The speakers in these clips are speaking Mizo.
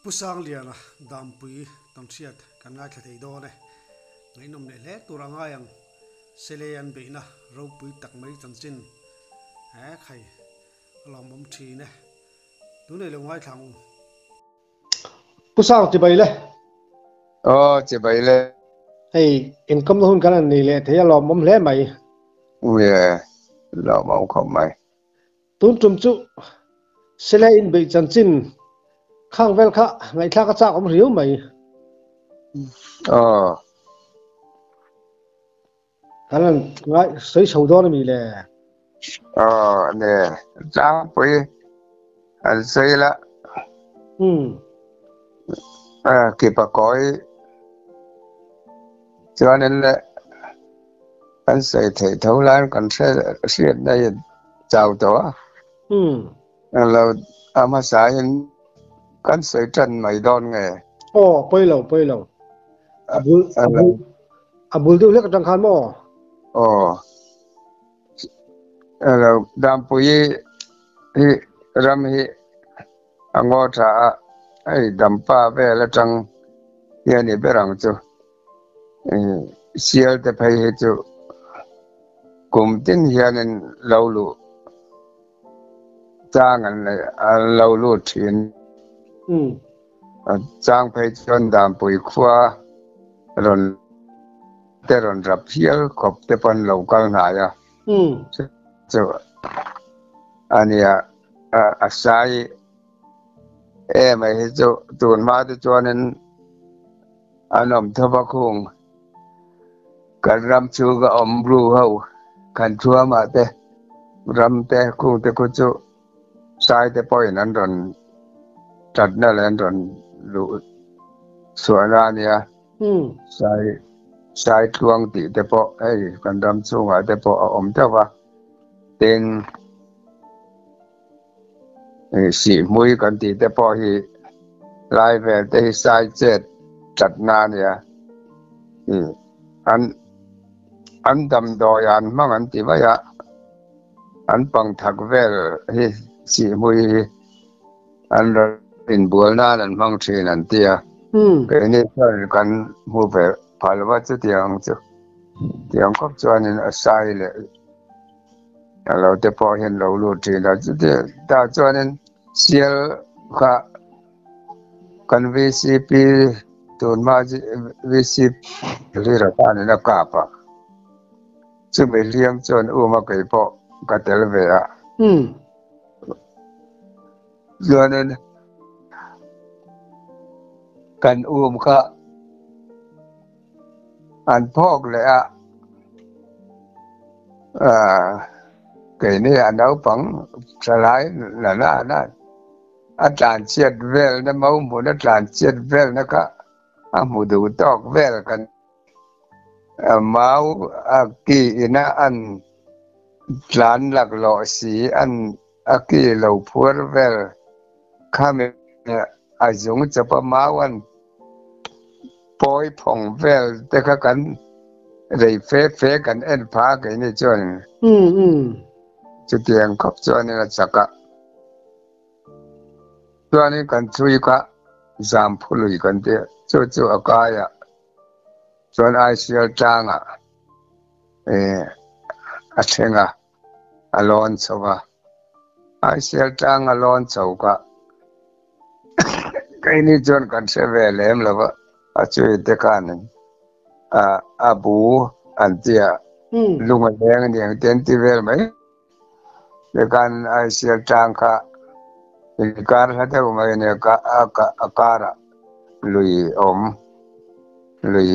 Pu Sangliana Dampui Tawnhriat kan ngaithla thei dawn e. Ngaihnawm leh hle tur a ngai ang. Sele an beihna ropui tak mai chanchin he khai a lawmawm thin e. Tunei lo ngaithla ang u. Pu Sang chibai le. Aw chibai le. Hei inkawmna hun kan han nei leh thei a lawmawm hle mai. Ui e, lawmawm khawp mai. Tun tum chu Sele inbeih chanchin khang vel kha ngaihthlak a chak awm riau mai. Aw. Kan han ngai sawi chho dawn a mi le? Aw ne, tlangpui an sawi la. Umm. Kipa kawi chuanin le. Kan sawi theih tho laiin kan hre hriatna hi chau tawh a. Englo a hmasain kan sawi tan mai dawn nge? Aw, pawi lo, pawi lo. A bul, a bul, a bul deuh hlek atang khan maw? Aw. Englo Dampui hi ram hi a ngaw tha a, hei Dampa vel atang hi a ni ber ang chu. Sial te phei hi chu kum tin hianin lo luh chang an nei an lo lut thin. Chang phei chuan Dampui khua rawn te rawn rap hial khawp te pawn lo kal hnai a. Chu a nia a sai em mai hi chu tun hma te chuanin An awm tho va khung. Kan ram chhunga awm ru ho kan thuamah te ram te khung te khu chu sai te pawhin an rawn tatna leh an rawn luh chhuahna a nia. Sai sai tluang tih te pawh hei kan ram chhungah te pawh a awm teuh va. Tin, Sihhmui kan tih te pawh hi lai vel te hi sai chet thatna a nia. An an damdawi an hmang an ti mai a, an pang thak vel hi sihhmui hi an rawn inbual nan an hmang thin an ti a. Keini chuan kan hmu ve phal va chutiang chu tiang khawp chuanin a sai leh A lo te pawh hian lo lut thin a, chuti tah chuanin sial kha kan VCP tunhma VCP hlir a khanin a kap a, chumi hliam chuan um a kei pawh ka tel ve a. Chuanin kan um kha An phawk leh a, keini a naupang thalai la na na a tlan chhiat velna mau hmun a tlan chhiat velna kha a hmu duh tawk vel kan mau a ki ina an tlan laklawh si an a ki lo phuar vel khami a zung chawpa mau an pawi phawng vel te kha kan rei fe fe kan en pha keini chuan chutiang khawp chuanin a chak a chuanin kan chhui kha zam phului kan ti a chu chu a kai a chuan aisial tlangah eh a thleng a. a lawn chho a, Aisial tlang a lawn chho kha keini chuan kan hre ve lem lo va, a chui te khanin a bu an ti a, lung a leng a ni ang te an ti vel mai. Tikhan Aisial tlang kha inkar hla deuh mai a nia, a karah lui awm, lui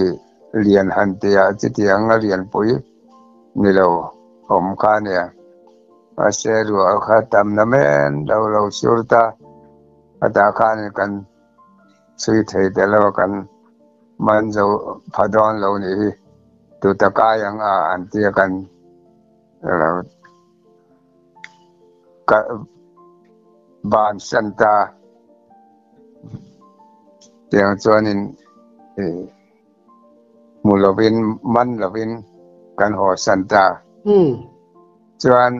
lian han tia chutiang a lianpui ni lo awm kha a nia. Mahse ruah kha tam na men lo lo sur ta a tah khan kan chhui thei tel lo a kan man zo pha dawn lo nih hi tu ta kai ang a an tia kan lo ka ban san ta tiang chuanin ih hmu lovin man lovin kan haw san ta. Chuan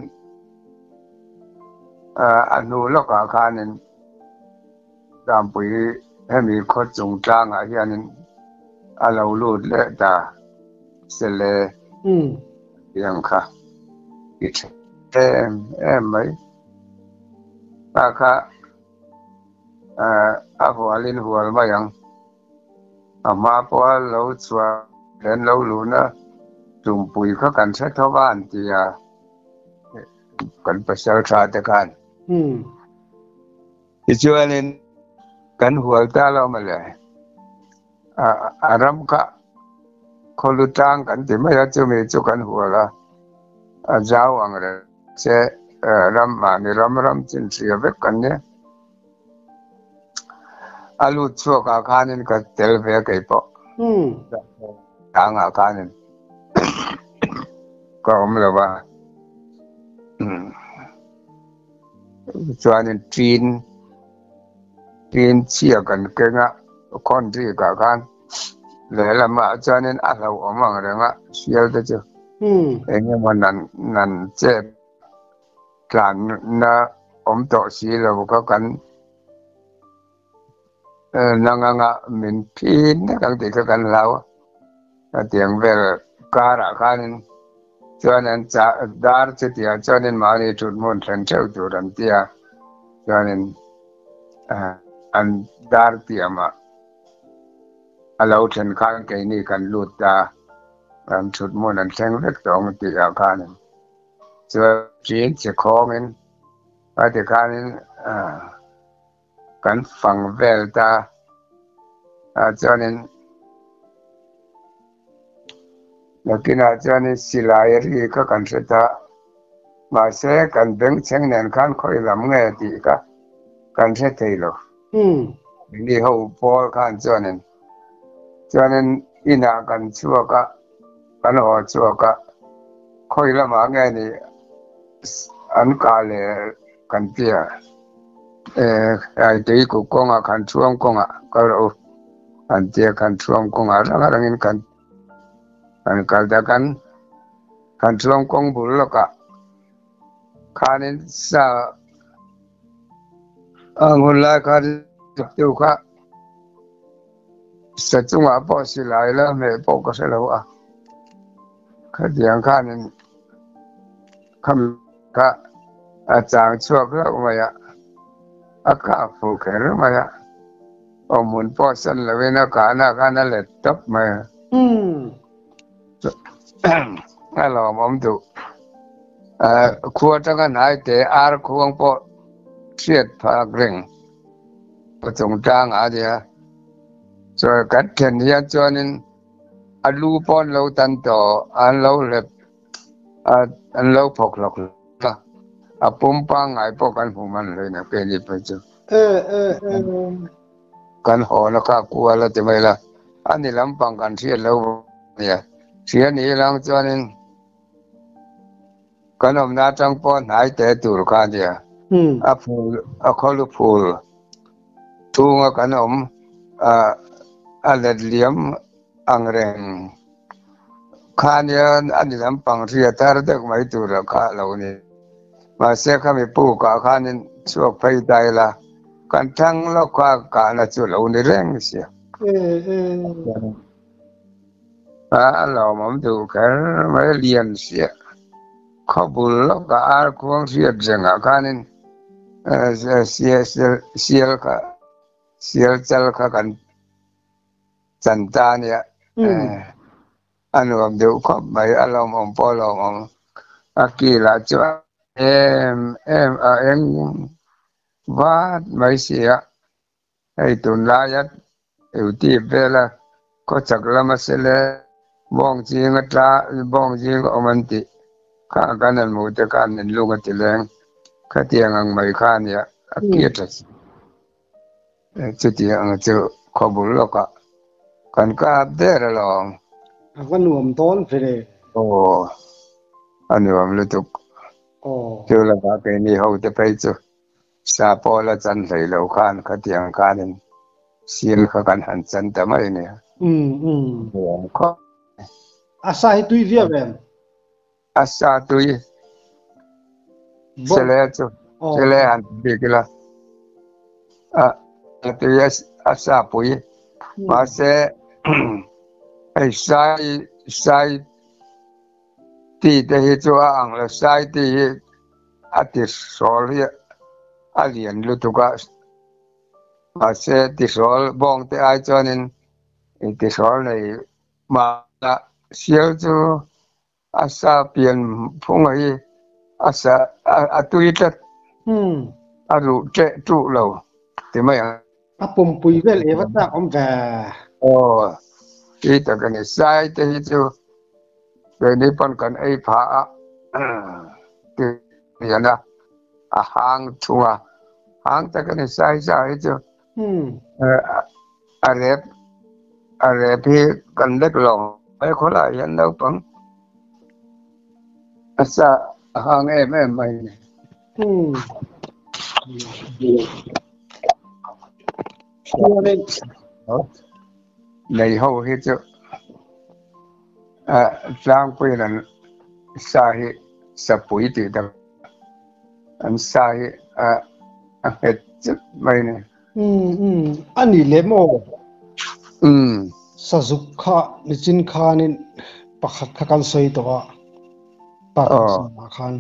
a hnu lawkah khanin Dampui Hemi khaw chung tlangah hianin a lo lut leh ta sele tih ang kha i tha em em mai. Kha kha a hualin hual mai ang. A hma pawha lo chhuah hian lo luhna tumpui kha kan hre tho va an ti a, kan pasal tha te khan. Tichuanin kan hual ta lo mawle, a ram kha khawlu tlang kan ti mai a, chumi chu kan hual a, a zau ang reng che ram mahni ram ram chin hria vek kan nia. A lut chhuak ah khanin ka tel ve a kei pawh. Tang ah khanin ka awm lo va. Chuanin ṭin ṭin chhia kan keng a khawn rik ah khan lehlamah chuanin a hlauhawm ang reng a sial te chu eng emaw nan nan chep tlanna awm tawh si lo kha kan nang anga min phin nek ang tih kha kan hlau a, hetiang vel karah khanin chuan an chah dar chutiang chuanin mahni thut hmun thlen theuh tur an ti a, chuanin an dar tiamah a lo thlen khan keini kan lut ta, an thut hmun an thleng vek tawh ang tihah khanin. Chuan ṭin che khawngin a ti khanin kan fang vel ta a chuanin nakinah chuanin silai ri kha kan hre ta mahse kan bengchheng nen khan khawi lam nge tih kha kan hre thei lo. Ni ho pawl khan chuanin chuanin inah kan chhuak a. Kan haw chhuak a, khawi lamah nge ni an kah leh kan ti a, ai tui kuk kawngah khan thuam kawngah kal rawh u an ti a, khan thuam kawngah rang rangin kan kan kal ta kan khan thuam kawng bul lawkah khanin sa ang hun lai khan tu kha. Sa chungah pawh silai la hmeh pawh ka hre lo a, khatiang khanin kham kha a chang chhuak hlauh mai a, a kah fuh kher mai a, awmhmun pawh san lovin a kahna khan a let tawp mai a, a lawmawm duh. Khua atanga hnai te ar khuang pawh hriat phak reng. Ka chungchang a nia. Chuan kan thlen hian chuanin a lu pawh an lo tan tawh, an lo hlep a, an lo phawk hlawk hlawk a, a pum pangngai pawh kan hmu hman hlein a keini phei chu. Kan hawn a kha kual a ti mai la, a ni lampang kan hriat lo nia. Hria ni lang chuanin Kan awmna atang pawh hnai te tur kha a nia. A phul, a khawlu phul chhunga kan awm a let liam ang reng kha a nia, a ni lampang hria thar deuh mai tur a kha lo ni. Mahse khami pukah khanin chhuak phei ta ila, kan thlang lawk kha kahna chu lo ni reng sia. A lawmawm duh kher mai lian siah khaw bul lawkah ar khuang hriat rengah khanin sial kha sial chal kha kan chan ta a nia a nuam deuh khawp mai a lawmawm pawh a lawmawm a kilah chuan em em a eng vat mai sia. Hei tunlaia duty vela khawchak lama sele bawng ching a tla bawng ching a awm an tih kha kan han hmuh te khan min lung a ti leng. Khatiang ang mai kha a nia a ki tha si. Chutiang ang chu khaw bul lawkah kan kap der alawm. A va nuam dawn ve le. Aw a nuam lutuk. Aw. Chu lakah keini ho te phei chu Sa pawh la chan hlei lo khan khatiang khanin sil kha kan han chan ta mai nia. Nuam khawp. A sa hi tui viau em? A sa tui. Sele chu sele han ti bik ila. A Tui a sa pui. Mahse hei sai sai ti te hi chu a ang lo sai ti hi a ti hrawl hi a lian lutuk a mahse ti hrawl bawng te ai chuanin ti hrawl nei mahla sial chu A sa pian phunga hi a sa a tui tlat. A ruh ṭeh ṭuh lo ti mai ang. A pumpui vel eva chak awm ve. Aw, tui tak a ni. Sai te hi chu keini pawn kan ei phah a, ti lian a, a hang thung a, hang tak a ni sai sa hi chu. A rep a rep hi kan lek lo mai khawlaiah hian naupang a sa a hang em em mai a ni. Nei ho hi chu tlangpuiin an sa hi sapui tih tak an sa hi a nghet chut mai a ni. Umm umm a ni leh maw? Umm. Sazuk kha nichin khanin pakhat kha kan sawi tawh a, Parkinson ah khan.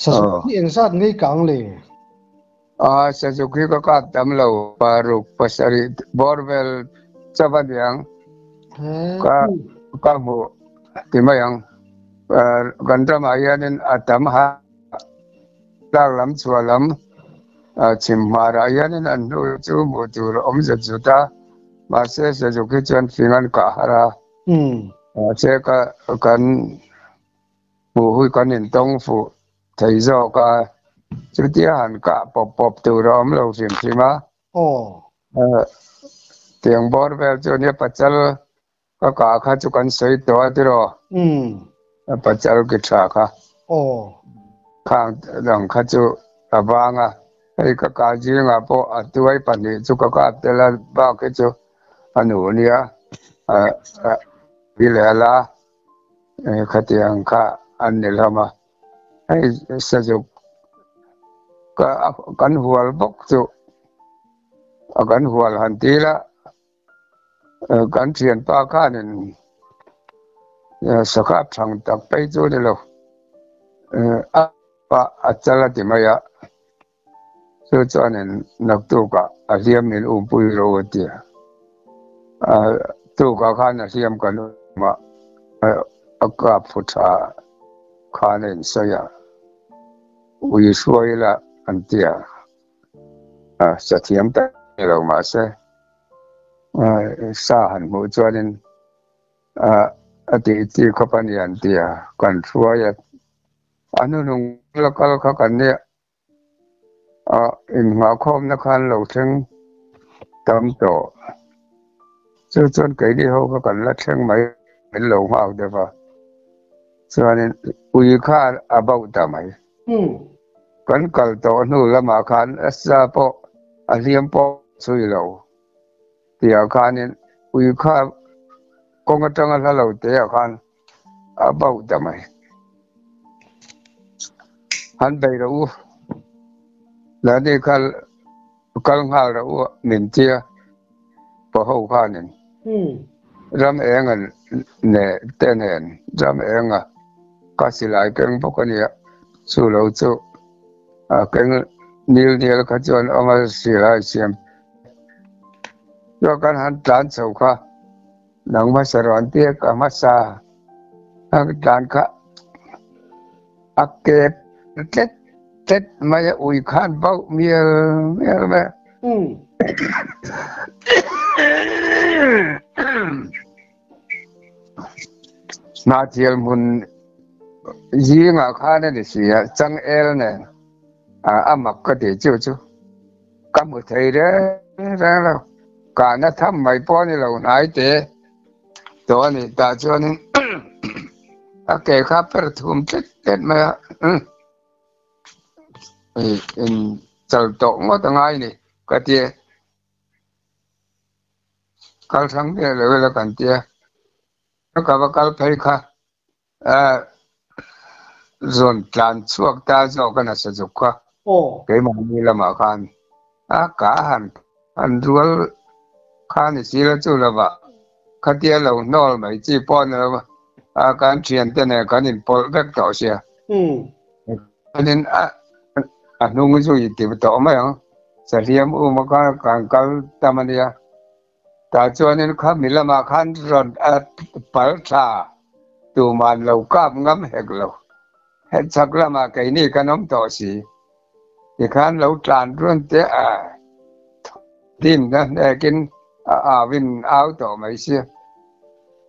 Sazuk hi engzat ngei kang le? A, sazuk hi ka kap tam lo, paruk, pasarih bawr vel chauh a niang. Ka ka hmuh ti mai ang. Kan ramah hianin a tam ha. Tlak lam chhuah lam chhim hmarah hianin an hnu chu hmuh tur a awm zut zut a, mahse Sazuk hi chuan fing an kah har a, mahse ka kan hmuh hui kan intawng fuh thei zawk a, chutia han kah pawp pawp tur a awm lo hrim hrim a. Tiang bawr vel chu nia pachal Ka kah kha chu kan sawi tawh a tiraw? A pachal ki tha kha. Khang dang kha chu a vang a, hei ka kah zingah pawh a tuai pahnih chu ka kap tel a, bak hi chu a nu nia a leh a la khatiang kha an ni hlawm a. Hei sazuk kan hual bawk chu a kan hual han til a. Kan thianpa khanin sakap thang tak phei chu ni lo a pa a chal a ti mai a, chu chuanin naktukah a hliam min umpui ro a ti a, tukah khan a hliam kan um a, a kap fu tha khan a insawi a, ui hruai ila an ti a. Sa thiam tak ni lo mahse sa han hmuh chuanin a tih chi khawp a ni an ti a, kan hruai a, a hnuhnung la kal kha kan nia innghahkhawmna khan lo thleng tam tawh. Chu chuan keini ho kha kan la thleng mai min lo nghak deuh a, chuanin ui kha a bauh ta mai. Kan kal tawh hnu lamah khan Asa pawh a hliam pawh chhui lo tihah khanin ui kha kawng atanga hla lo teah khan a bauh ta mai. Han bei rawh u, Lani kha kal nghal rawh u min tia paw ho khanin ram enga neh te nen ram enga ka silai keng bawk a nia chu lo chu a keng nil nial kha chuan awm a silai siam chuan kan han tlan chho kha nang hmasa rawn tia ka hmasa a tlan kha a kep tlet tlet mai a ui khan bauh mial mial mai a. Hnahthial hmun zingah khan a ni si a, changel nen a mak ka ti chu chu ka hmu thei reng reng lo, kahna tham mai pawh a ni lo hnai te. Tawh a nih tah chuanin a ke kha per thum tlet tlet mai a, in chal tawh ngawt a ngai ni ka ti a, kal hrang miah lo ila kan ti a, ka va kal phei kha Zawn tlan chhuak ta zawk a nasa zuk kha keimahni lamah khan a ka han a. An rual kha ni si la chu lova khatia lo hnawl mai chi pawh ni lova a kan thiante nen kan inpawlh vek tawh sia. Chuanin a a hnung zui ti tawh mai ang. Sahliam um a khan kan kal tam a nia. Tah chuanin khami lamah khan rawn a pal tha tuman lo kap ngam hek lo. Hechhak lamah keini kan awm tawh si. Tikhan lo tlan run te a dimna hnekin a au in au tawh mai sia.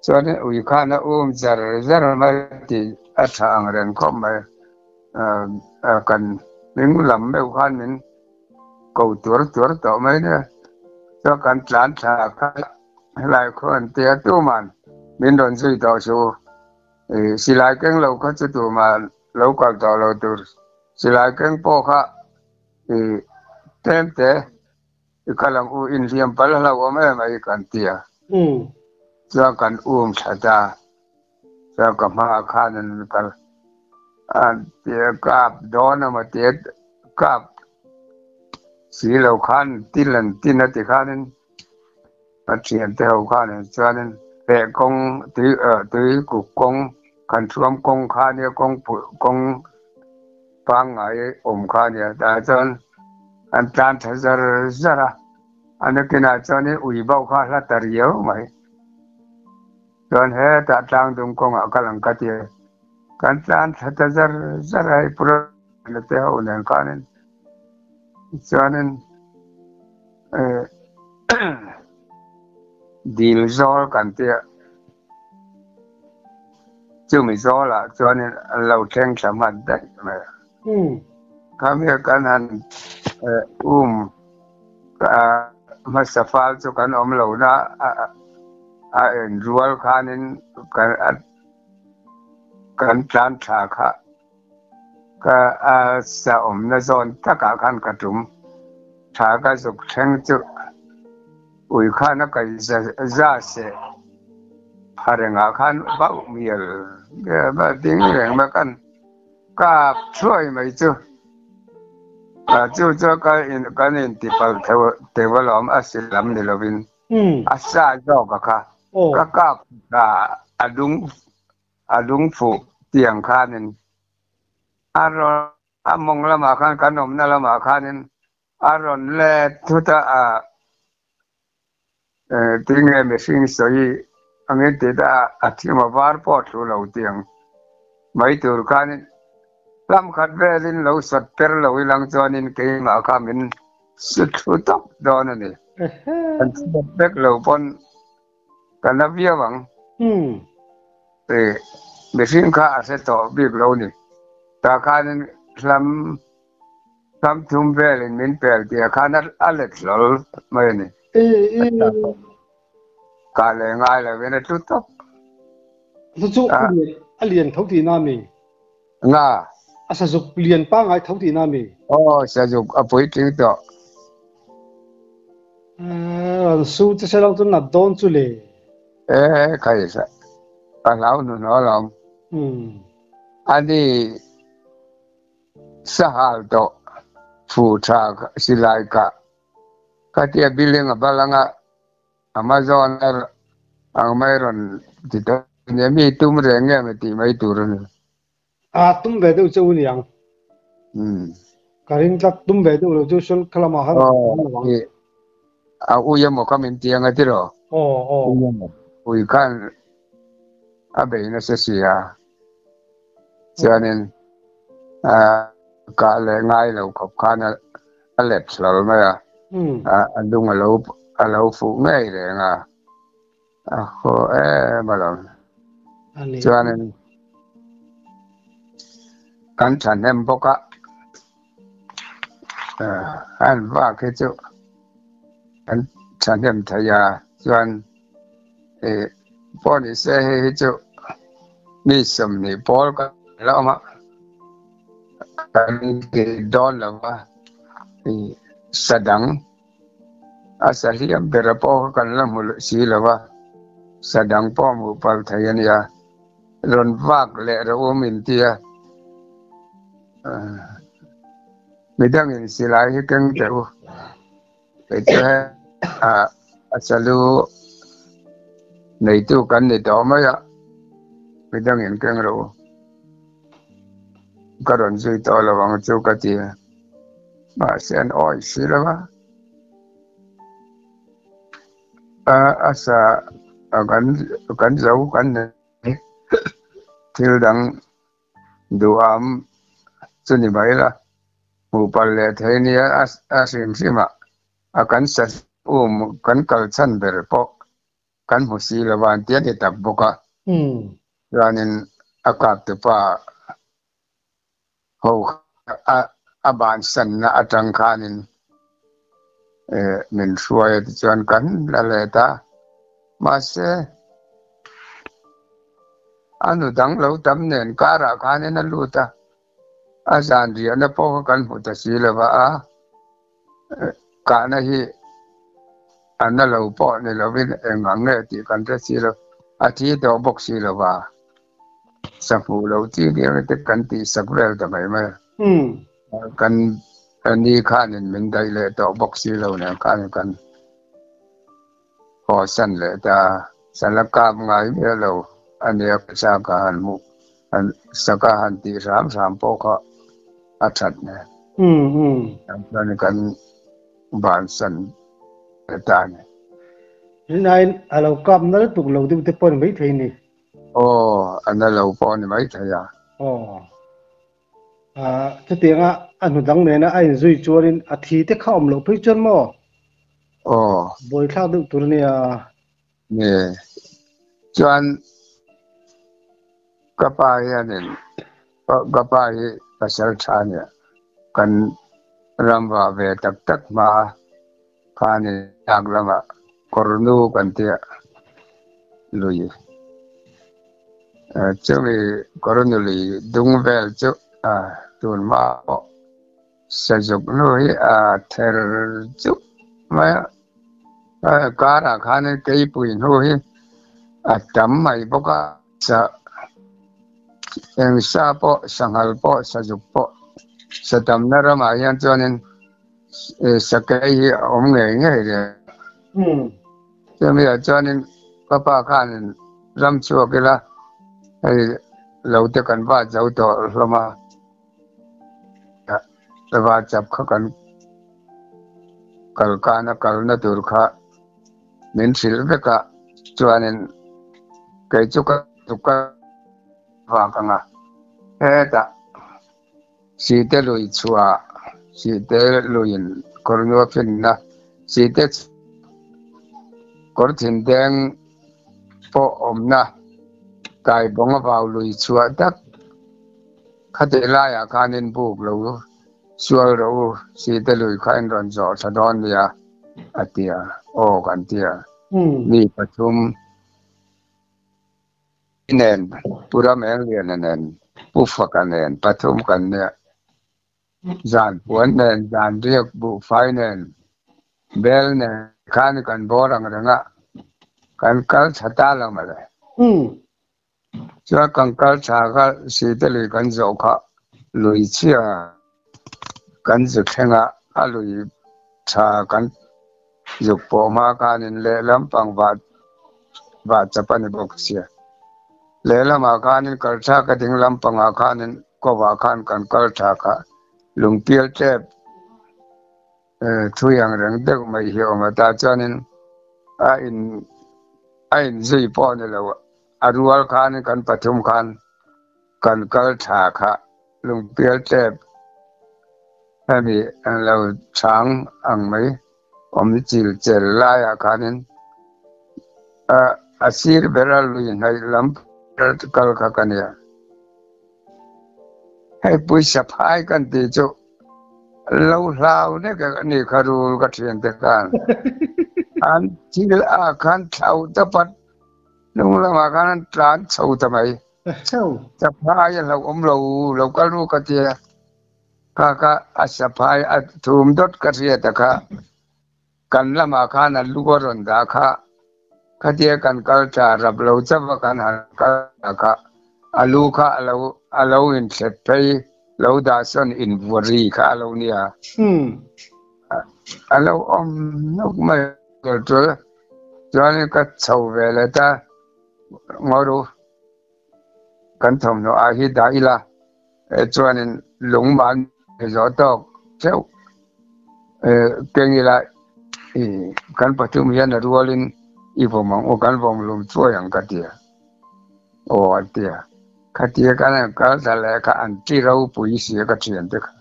Chuanin ui khan a um zar zar mai tih a tha ang reng khawp mai. Kan hming lam meuh khan min ko tuar tuar tawh mai nia. Chuan kan tlan thla kha helai khaw an tia tuman min rawn zui tawh suh u. Silai keng lo kha chu tuman lo kal tawh lo tur. Silai keng pawh kha i tlem te i kal ang u, inhliam pal hlauhawm em ai kan ti a. Chuan kan um tha ta, chuan ka hmaah khan an kal a tia kap dawn emaw tia kap si lo khan til an tin a ti khanin a thiante ho khanin chuanin feh kawng tui tui kuk kawng kan thuam kawng kha nia kawng kawng pangngai awm kha nia tah chuan an tlan tha zar zar a a nakinah chuanin ui bauh kha a hla ta riau mai chuan hetah tlang dung kawngah kal ang ka ti a kan tlan thla ta zar zar a hei purana te ho nen khanin chuanin eh dil zawl kan tia chumi zawlah chuanin an lo thleng thla hman daih mai a. Khami kan han um hmasa fal chu kan awm lo na a en rual khanin kan tlan thla kha ka a sa awmna zawn takah khan ka tum tha ka zuk thleng chu ui khan a kaih za seh pha rengah khan bauh mial ding reng mai kan kap thuai mai chu chu chu kan intipalh teuh alawm a si lam ni lovin a sa zawk a kha ka kap a lung A lungfuh tiang khanin a rawn a mawng lamah khan kan awmna lamah khanin a rawn let thut a, a tinge mihring sawi angin ti ta a thim a var pawh thlu lo tiang mai tur khanin lam khat velin lo sawt per lo ilang chuanin keimah kha min su thlu tawp dawn a ni. Kan chhiat vek lo pawn Ka la viau ang. Mihring kha a hre tawh bik lo ni. Tah khanin hlam hlam thum velin min pel tih ah khan a let hlawl mai a ni. Kah leh ngai lovin a tlu tawp. Chu chu a lian tho tihna a mi? Nga. A sazuk lian pangngai tho tihna a mi? Aw, sazuk a puitling tawh. Rawn su che se lo chu nat dawn chu le. E khai ka hlau hnu hnaw alawm. Ani sahal tawh fu tha silai kah khatia building a bal anga Amazon ang mai rawn ti tawh nia mi tum reng nge maw tih mai tur a ni. A tum ve deuh che u niang. Ka ring tlat tum ve deuh lo chu sul kha lamah khan awm lo ang. A ui emaw kha min ti anga tiraw? Aw aw. Ui emaw ui khan a bei nasa si a. Chuanin kah leh ngai lo khawp khan a let hlawl mai a. A lung a lo a lo fuh ngei reng a. A haw em alawm. Chuanin kan thahnem bawk a, an vak hi chu kan thahnem thei a, chuan ih pawh ni se hei hi chu mi sawmhnih pawl kan la awm a, kan ti dawn lo va ih sa dang. A sa hliam bera pawh kha kan la hmu si lo va, sa dang pawh hmuh palh thei a nia. Rawn vak leh rawh u min ti a, midangin silai hi keng teh u, kei chu he. A salu neitu kan ni tawh mai a, midangin keng rawh u. Ka rawn zui tawh lo ang chu ka ti a, mahse an awih si lo a. A sa kan zo kan nei thil dang duham chu ni mai la, hmuh palh leh thei nia a hrim hrim a, a kan sa um kan kal chhan ber pawh kan hmu si lo a an ti a ni tak bawk a. Chuanin a kap tupa ho a a bansanna atang khanin min hruai a tichuan kan la let a, mahse a nu dang lo tam nen karah khanin a lut a, a zan riahna pawh kha kan hmu ta si lo va a, kahna hi a na lo pawh ni lovin eng ang nge tih kan hre si lo, a thi tawh bawk si lo va. Sa hmuh loh chi viau te kan tih sak vel ta mai mai a. Kan ni khanin min daih leh tawh bawk si lo nen khan kan haw san leh ta a. Sala kap ngai miah lo a nia ka sa ka han hmuh sa ka han tih hram hram pawh kha a that nen. Chuan kan bansan leh ta a ni. Rinaiin a lo kap nal tuk lo deuh te pawh a ni maithei ni. Aw, a na lo pawh a ni maithei a. Aw. Ah, chutianga a hnu dang nena a inzui chuanin a thi te kha awm loh phei chuan maw? Aw. Buaithlak deuh tur a nia. Ni. Chuan ka pa hianin ka pa hi pasal tha a nia. Kan ram vah ve tak tak hma Khani tlak lamah kawrnu kan tia lui chumi kawrnu lui dung vel chu tun hma pawh sazuk nu hi a ther chuk mai a, karah khanin keipui hnu hi a tam mai bawk a, sa eng sa pawh sanghal pawh sazuk pawh sa tamna ramah hian chuanin Sakei hi a awm ngei ngei le. Chumi ah chuanin ka pa khanin ram chhuak ila hei lo te kan va zo tawh hlawm a, va chap kha kan kal kana kalna tur kha min hrilh vek a, chuanin kei chu ka ka vak ang a, hetah. Site lui chhuah, Site luiin kawr nua finna, Site kawr thindeng pawh awmna, Kaibawng a vau lui chhuah tak khatih laiah khanin buk lo sual rawh u, Site lui kha in rawn zawh tha dawn nia a ti a, aw kan ti a, mi pathum. Nen, Pu Ramengliana nen, Pu Faka nen pathum kan nia. Zan puan nen, zan riak buhfai nen, bel nen khan kan bawr ang reng a, kan kal tha ta lo mawle. Chuan kan kal tha kha Site lui kan zawh kha lui chhia kan zu thleng a, a lui tha kan Zuk pawh hma khanin lehlam pang vah vah chap a ni bawk sia. Lehlamah khanin kal thlak a ding lampangah khanin kovah khan kan kal thlak a, lungpial tep thui ang reng deuh mai hi a awm a, tah chuanin a in a inzui pawh a ni lo, a rual khanin kan pathum khan kan kal thlak a. Lungpial tep hemi an lo chang ang mai awm chil chel laiah khanin a sir bera lui hnaih lam kal kha ka nia. Hei puisa phai kan tih chu lo hlau nek a ni kha rul ka thiante khan an thil ah khan thlau ta pat hnung lamah khan an tlan chho ta mai. Saphai a hlauh awm lo, lo kal ru ka tia. Kha kha a saphai a thum dawt ka hriat a kha. Kan lamah khan a lu a rawn dah kha. Khatia kan kal tha rap lo chauh a kan han kal ta kha. A lu kha a lo a lo inthlep phei lo dah sawn invuah ri kha a lo nia. A lo awm nawk mai. Tul tul chuanin ka chho ve leh ta ngaw kan thawmhnaw ah hi dah ila chuanin lung mahni zawh tawk theuh keng ila kan pathum hian a rualin i vawm ang u kan vawm hlum chuai ang ka ti a aw an ti a khatia kan han kal thla leh kha an ti ropui sia ka thian te kha.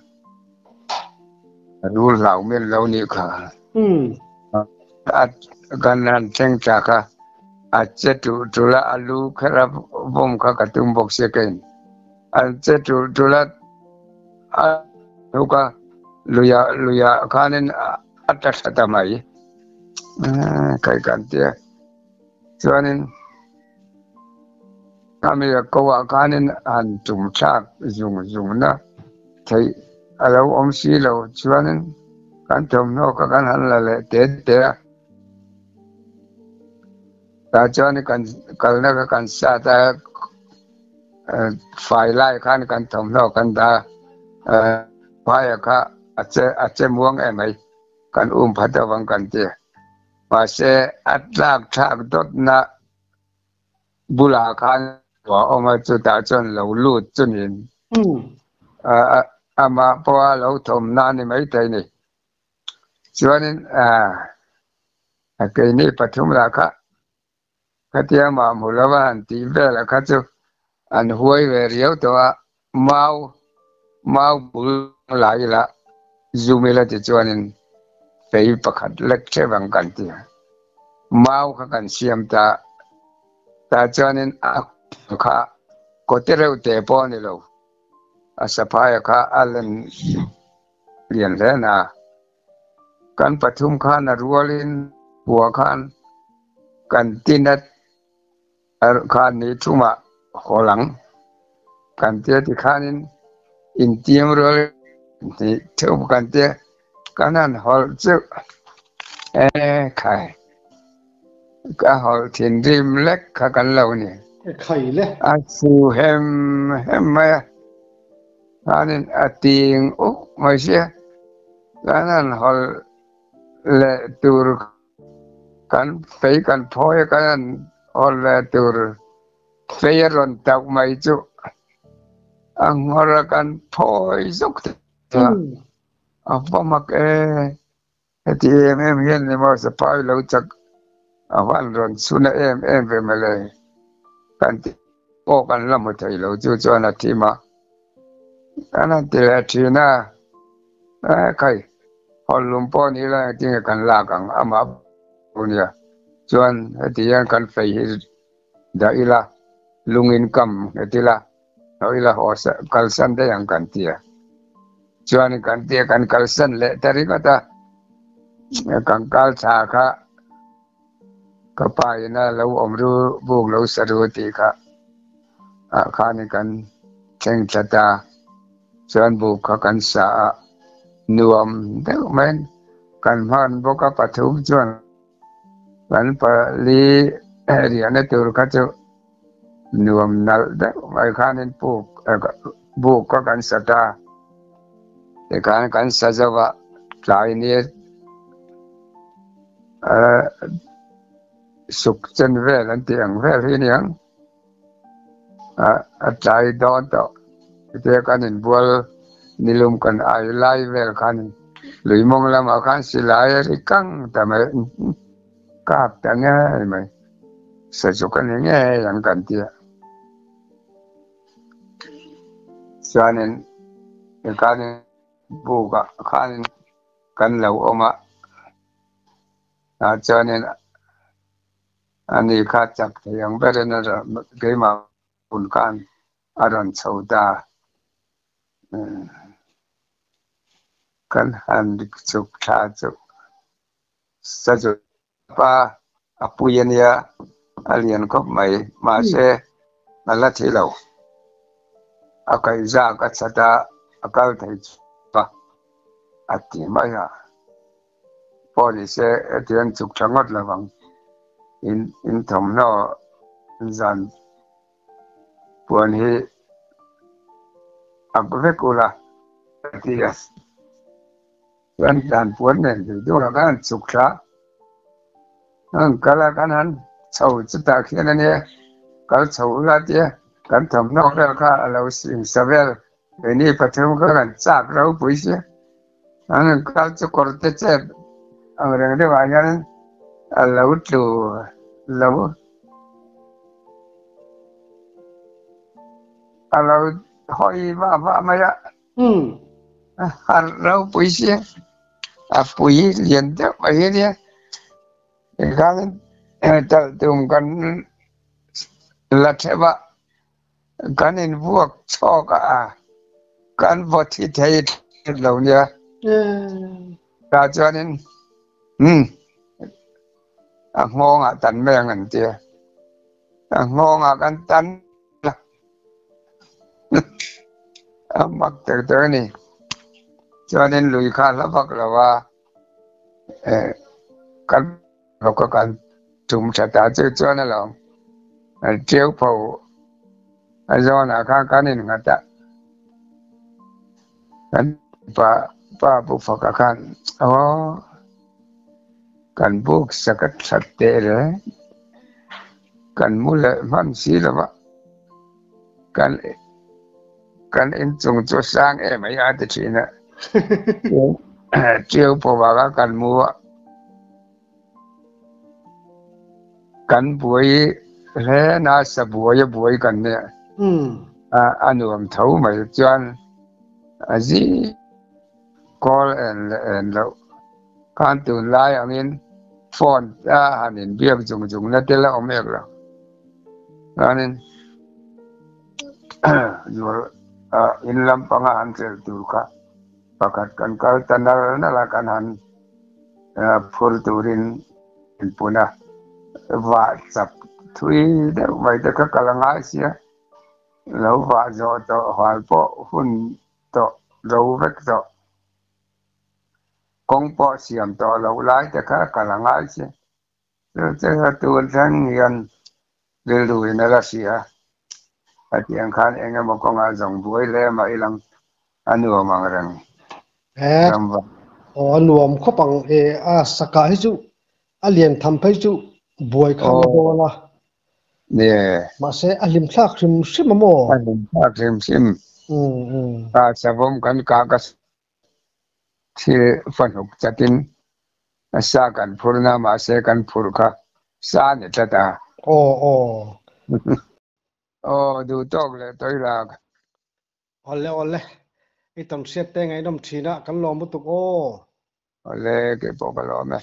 Rul hlau mian lo nih kha. A kan han thleng thla kha a che tulh tulh a, a lu kher a vawm kha ka tum bawk sia keiin. An che tulh tulh a, a hnuk a, luiah luiah khanin a tla thla ta mai. Kai kan tia. Chuanin Khami a ko ah khanin han tum thlak zung zung na theih a lo awm si lo chuanin kan thawmhnaw kha kan han la leh te te a. Tah chuan kan kalna kha kan sat a, fai lai khan kan thawmhnaw kan dah a, phaia kha a che a che muang em mai kan um phat avang kan ti. Mahse a tlak thlak dawtna bulah khan a awm a, chutah chuan lo lut chu niin amah pawha lo thawmna a ni maithei ni. Chuanin keini pathum lah kha khatia mah hmu lova han tih velah kha chu an huai ve riau tawh a, mau mau bul la ila zum ila tichuanin fei pakhat lek hrep ang kan ti a, mau kha kan siam ta tah chuanin a kha kawte reuh te pawh a ni lo, a saphaia kha a len lian hle na. Kan pathum khan a rualin kua khan kan tin a khan ni thumah haw lang kan tia tikhanin intiam rual ni theuh kan tia kan han hawlh cheuh e khai ka hawlh thinrim lek kha kan lo ni. E khai le. A su hem hem mai a. Khanin a ting uk mai sia. Kan han hawlh leh tur kan fei kan phawi a kan han hawlh leh tur fei a rawn tauh mai chu a nghawr a kan phawi zuk ta a va mak e. Heti em em hian ni maw sapai lo chak a van rawn chhun a em em ve mawle kan ti pawh kan la hmu thei lo chu chuan a thim a kan han ti leh thin a e khai hawlhlum pawh ni ila engtin nge kan lak ang amah pawh nia chuan heti hian kan fei hi dah ila lungin kam nghet ila. Haw ila haw kalsan daih ang kan ti a. Chuan kan ti a kan kalsan leh ta ringawt a. Kan kal thla kha ka pa ina lo awm ru buk lo sa ru tih kha ah khanin kan thleng thla ta. Chuan buk kha kan sa a nuam deuh mai kan hman bawk a pathum chuan kan pali riahna tur kha chu Nuam nalh deuh mai khanin puk buk kha kan sa ta. Tikhan kan sa zo a, tlai ni suk chen vel an tih ang vel hi aniang. A tlai dawn tawh. Chutia kan inbual nilum kan ai lai vel khanin lui mawng lamah khan silai a ri kang ta mai. Kap ta ngei mai. Sazuk a ni ngei ang kan ti a. Chuanin tikhanin bukah khanin kan lo awm a. Tah chuanin ani kha chak thei ang berin a keimah hun khan a rawn chho ta. Kan han chhuk thla chu Sazuk Pa a pui a nia, a lian khawp mai. Mahse, a la thi lo. A kaihzak a chat a, a kal thei chu a, a ti mai a. Pawh ni se, hetiang chuk tha ngawt lo ang. In in thawmhnaw zan puan hi ak vek ula, a ti a. Chuan dan puan nen duh duhah khan an chuk thla. An kal a kan han chho chutah khian a nia, kal chho ula tia kan thawmhnaw vel kha a lo singsa vel keini pathum kha kan chak ropui sia. An han kal chu kawr te chep ang reng deuh ah hian a lo tlu lo a lo hawi vah vah mai a. A harh ropui sia. A pui lian deuh mai hi ania tikhanin talh tum kan la theuh a kan invuak chhawk a kan vaw thi thei lo nia tah chuanin umm a nghawngah tan mai ang an tia a nghawngah kan tan A mak tak tak a ni. Chuanin lui kha hla vak lo a, eh kan bawk a kan tum tha ta chu chuan alawm ṭiau pho a zawnah khan kan innghat a, kan pa pa bu faka khan aw kan buk sak a that teh reng. Kan mu leh hman si lo va, kan kan inchung chu sang em ai a ti thin a. Ṭiau pawh vanga kan mu a, kan buai hle nasa buai a buai kan nia a nuam tho mai chuan a zing call en leh en loh. Khan tunlai angin phone a han inbiak zung zung na te la awm ek lo. Chuanin in lampanga han hrel tur kha pakhat kan kal ta nal nal a, kan han phur turin inpun a, vah chap thui deuh mai te kha kal a ngai sia, lo vah zawh tawh hual pawh hun tawh ro vek tawh. Kawng pawh siam tawh loh lai te kha ka la ngai che. Chu che kha tun thleng hian rilru in a la hria. Hetiang khan eng emaw kawngah zawng buai hle mah ilang a nuam ang reng. He aw a nuam khawp ang e a sakah hi chu a lian tham phei chu buai kha na dawn a. Mahse a hlim thlak hrim hrim a maw? A hlim thlak hrim hrim. A savawm kan kah ka Thil fahnuk chatin sa kan phur na mahse kan phurh kha sa a ni tlat a. Aw aw. Aw duh tawk leh tawi lak. Awle awle. I tam hriat te ngaihnawm thin a kan lawm lutuk aw. Awle keipawh ka lawm e.